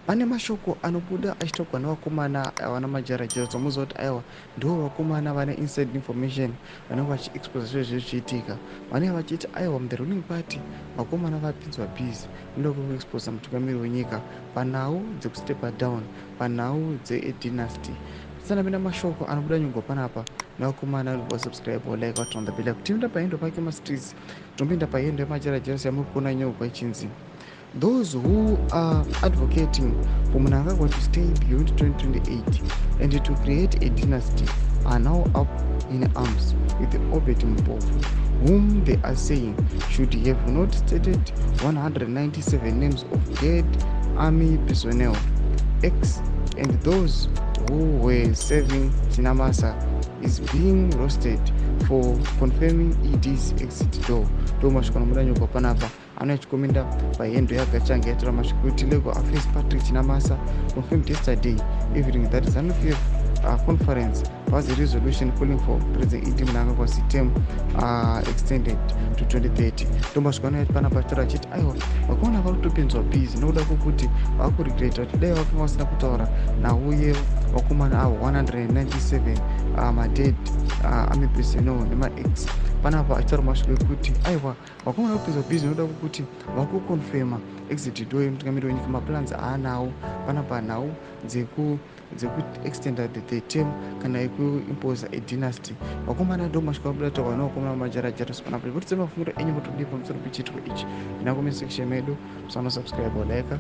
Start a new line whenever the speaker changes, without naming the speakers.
Pane mashoko anobuda achitaurwa nevakomana vana Majarajera. Dzomuziva kuti aiwa, ndivo vakomana vane inside information, vanenge vachiexposa zvinhu zviri zvichiitika. Vanenge vachiti aiwa, the ruling party vakomana vapinzwa busy noda kwekuexposa mutungamiri wenyika panhau dzekustepa down, panhau dzedynasty. Tisanapinda mashoko anobuda nyongwa panapa nevakomana, vasubscribe, like, vaturn the bell kuti tienda pahandle pake mastreets. Tombinda pahandle yemajarajera yamuri kuona nyongwa ichinzi, "Those who are advocating for Mnangagwa to stay beyond 2028 and to create a dynasty are now up in arms with Obert Mpofu, whom they are saying should have not stated 197 names of dead army personnel, ex and those who were serving Chinamasa, is being roasted for confirming ED's exit door." Ndo mashoko anobuda nyogwa panapa anouya achikomenda pahandle yagachange yatora mashoko kuti legal affairs Patrick Chinamasa confirmed yesterday evening that ZANU-PF conference passed a resolution calling for President ED Mnangagwa's term extended to 2030. Ndomasvika anouya panapa achitaura achiti aiwa, vakaona vari kutopinzwa busy nokuda kwokuti vakuregreta kuti dai vakanga vasina kutaura nauye vakomana avo 197 madead army personnel nemaex. Panapa achitaura mashoko ekuti aiwa, vakomana kupinzwa busy nokuda kwokuti vakuconfirma exit door yemutungamiri wenyika, maplans aanawo panapa, nhau dzekuextenda the term kana ekuimposa adynasty. Vakomana, ndo masvika vabuda taurwa nevakomana vamajarajara panapa. Kuti semafungiro enyu, motodii pamusoro pechiitiko ichi? Ina comment section medu. Musanosubscribe, like.